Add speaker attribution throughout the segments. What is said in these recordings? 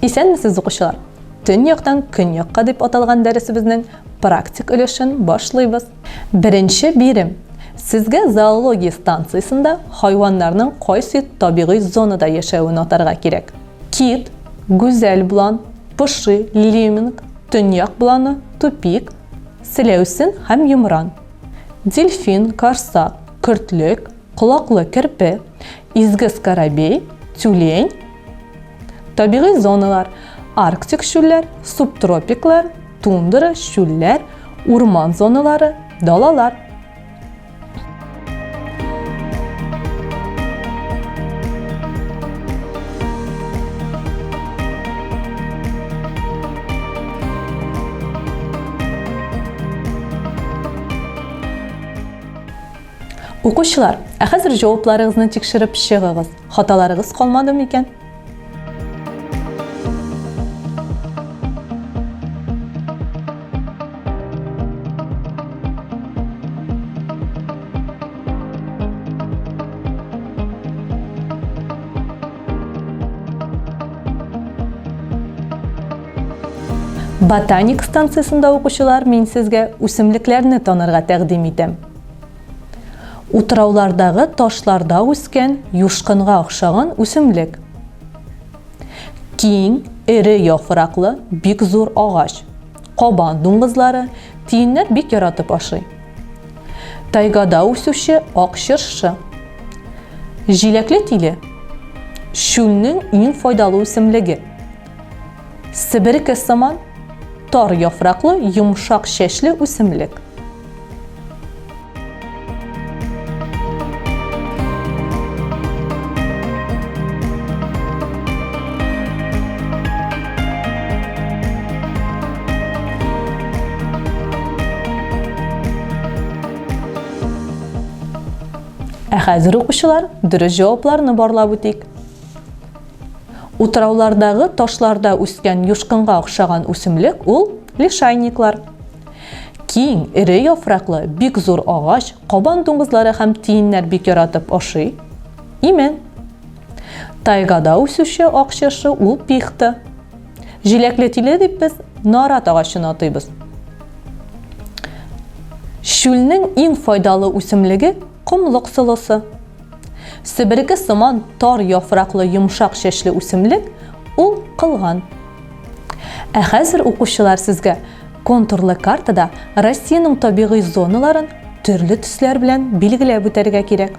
Speaker 1: Исәнмесез, укучылар! Төньяктан көньякка дип аталган дәресебезнең практик өлешен башлыйбыз. Беренче бирем. Сезгә зоология станциясендә хайваннарның кайсы табигый зонада яшәвен атарга кирәк. Кит, гүзәл болан, поши, лемминг, төньяк боланы, тупик, селәүсен һәм йомран. Дельфин, корсак, көртлек, колаклы керпе, изге скарабей, тюлень, Табигый зоналар, арктик чүлләр, субтропиклар, тундра, чүлләр, урман зоналары, далалар. Укучылар, ә хәзер җавапларыгызны тикшереп чыгыгыз. Хаталарыгыз калмады микән? Ботаник станциясендә укучылар, мин сезгә үсемлекләрне танырга тәкъдим итәм. Утраулардагы ташларда үскән юшкынга охшаган үсемлек. Киң, эре яфраклы, бик зур агач. Кабан дуңгызлары, тиеннәр бик яратып ашый. Тайгада үсүче ак чыршы. Җиләкле тиле. Чүлнең иң файдалы үсемлеге. Себерке сыман, тар яфраклы, йомшак чәчле үсемлек. Ә хәзер укучылар дөрес җавапларны барлап үтик. Утраулардагы ташларда үскән юшкынга охшаган үсемлек ул лишайниклар. Киң, эре яфраклы, бик зур агач, кабан дуңгызлары һәм тиеннәр бик яратып ашый. Имән. Тайгада үсүче ак чыршы ул пихта. Җиләкле тиле дип без нарат агачын атыйбыз. Чүлнең иң файдалы үсемлеге комлык солысы. Себерке сыман тар яфраклы йомшак чәчле үсемлек ул кылган. Ә хәзер, укучылар, сезгә контурлы картада Россиянең табигый зоналарын төрле төсләр белән билгеләп үтәргә кирәк.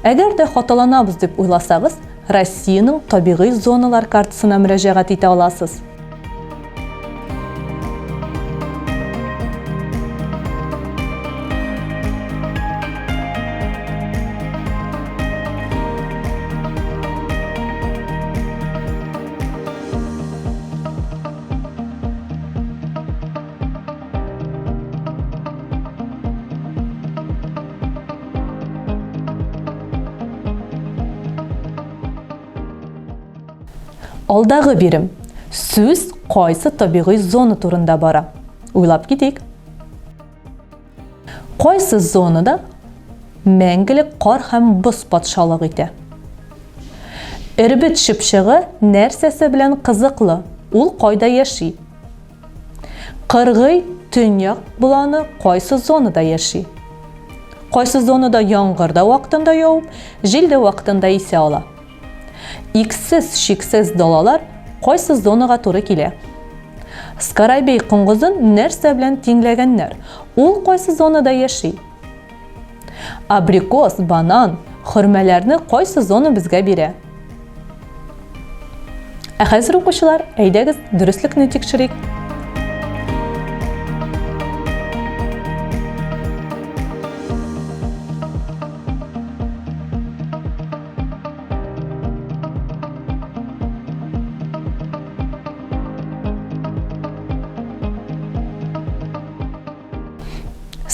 Speaker 1: Әгәр дә хаталанабыз дип уйласагыз, Россиянең табигый зоналар картасына мөрәҗәгать итә аласыз. Алдагы бирем. Сүз кайсы табигый зона турында бара? Уйлап китик. Кайсы зонада мәңгелек кар һәм боз патшалык итә? Эрбет чыпчыгы нәрсәсе белән кызыклы? Ул кайда яши? Кыргый төньяк боланы кайсы зонада яши? Кайсы зонада яңгыр да вакытында явып, җил дә вакытында исә ала? Иксез-чиксез далалар кайсы зонага туры килә? Скарабей коңгызын нәрсә белән тиңләгәннәр? Ул кайсы зонада яши? Абрикос, банан, хөрмәләрне кайсы зона безгә бирә? Ә хәзер, укучылар, әйдәгез, дөреслекне тикшерик.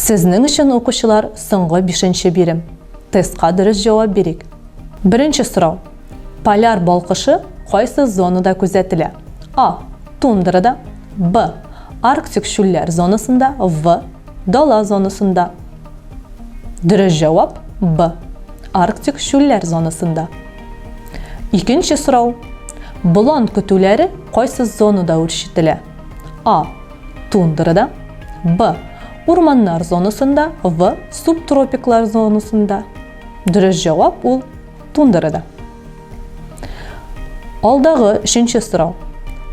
Speaker 1: Сезнең өчен, укучылар, соңгы бишенче бирем. Тестка дөрес җавап бирик. Беренче сорау. Поляр балкышы кайсы зонада күзәтелә? А. Тундрада. Б. Арктик чүлләр зонасында. В. Дала зонасында. Дөрес җавап Б. Арктик чүлләр зонасында. Икенче сорау. Болан көтүләре кайсы зонада үрчетелә? А. Тундрада. Б. Урманнар зонасында. В. Субтропиклар зонасында. Дөрес җавап ул тундрада. Алдагы өченче сорау.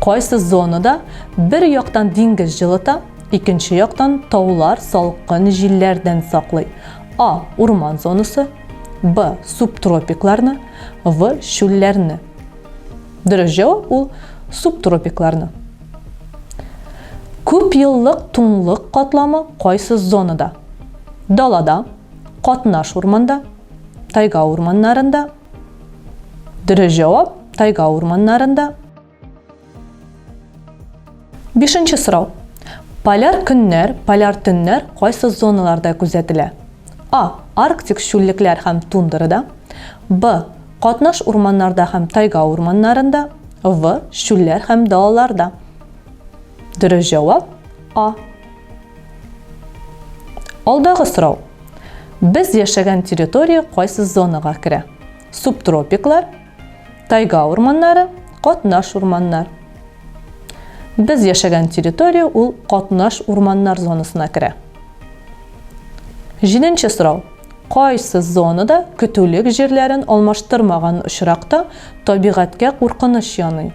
Speaker 1: Кайсы зонада бер яктан диңгез җылыта, икенче яктан таулар салкын җилләрдән саклый? А. Урман зонасы. Б. Субтропикларны. В. Чүлләрне. Дөрес җавап ул субтропикларны. Күп еллык туңлык катламы кайсы зонада? Далада, катнаш урманда, тайга урманнарында. Дөрес җавап тайга урманнарында. Бишенче сорау. Поляр көннәр, поляр төннәр кайсы зоналарда күзәтелә? А. Арктик чүллекләр һәм тундрада. Б. Катнаш урманнарда һәм тайга урманнарында. В. Чүлләр һәм далаларда. Дөрес җавап А. Алдагы сорау. Без яшәгән территория кайсы зонага керә? Субтропиклар, Тайга урманнары, катнаш урманнар. Без яшәгән территория ул катнаш урманнар зонасына керә. Җиденче сорау. Кайсы зонада көтүлек җирләрен алмаштырмаган очракта табигатькә куркыныч яный?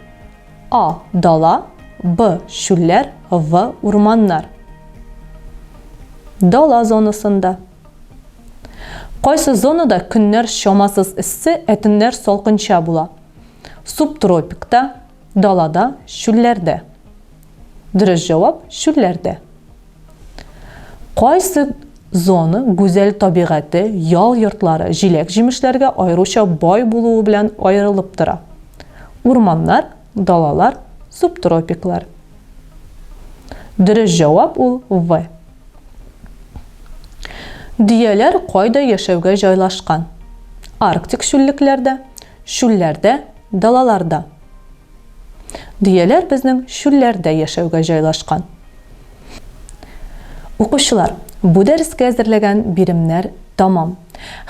Speaker 1: А. Дала, Б. Чүлләр, В. Урманнар. Дала зонасында. Кайсы зонада көннәр чамасыз эссе, ә төннәр салкынча була? Субтропикта, далада, чүлләрдә. Дөрес җавап, чүлләрдә. Кайсы зона гүзәл табигате, ял йортлары, җиләк-җимешләргә аеруча бай булуы белән аерылып тора? Урманнар, далалар, субтропиклар. Дөрес җавап ул В. Дөяләр кайда яшәүгә җайлашкан? Арктик чүллекләрдә, чүлләрдә, далаларда. Дөяләр безнең чүлләрдә яшәүгә җайлашкан. Укучылар, бу дәрескә әзерләгән биремнәр тәмам.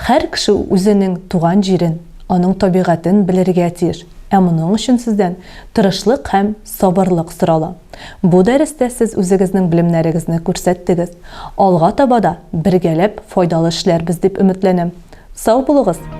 Speaker 1: Һәр кеше үзенең туган җирен, аның табигатен белергә тиеш. Ә моның өчен сездән тырышлык һәм сабырлык сорала. Бу дәрестә сез үзегезнең белемнәрегезне күрсәттегез. Алга таба да бергәләп файдалы эшләрбез дип өметләнәм. Сау булыгыз!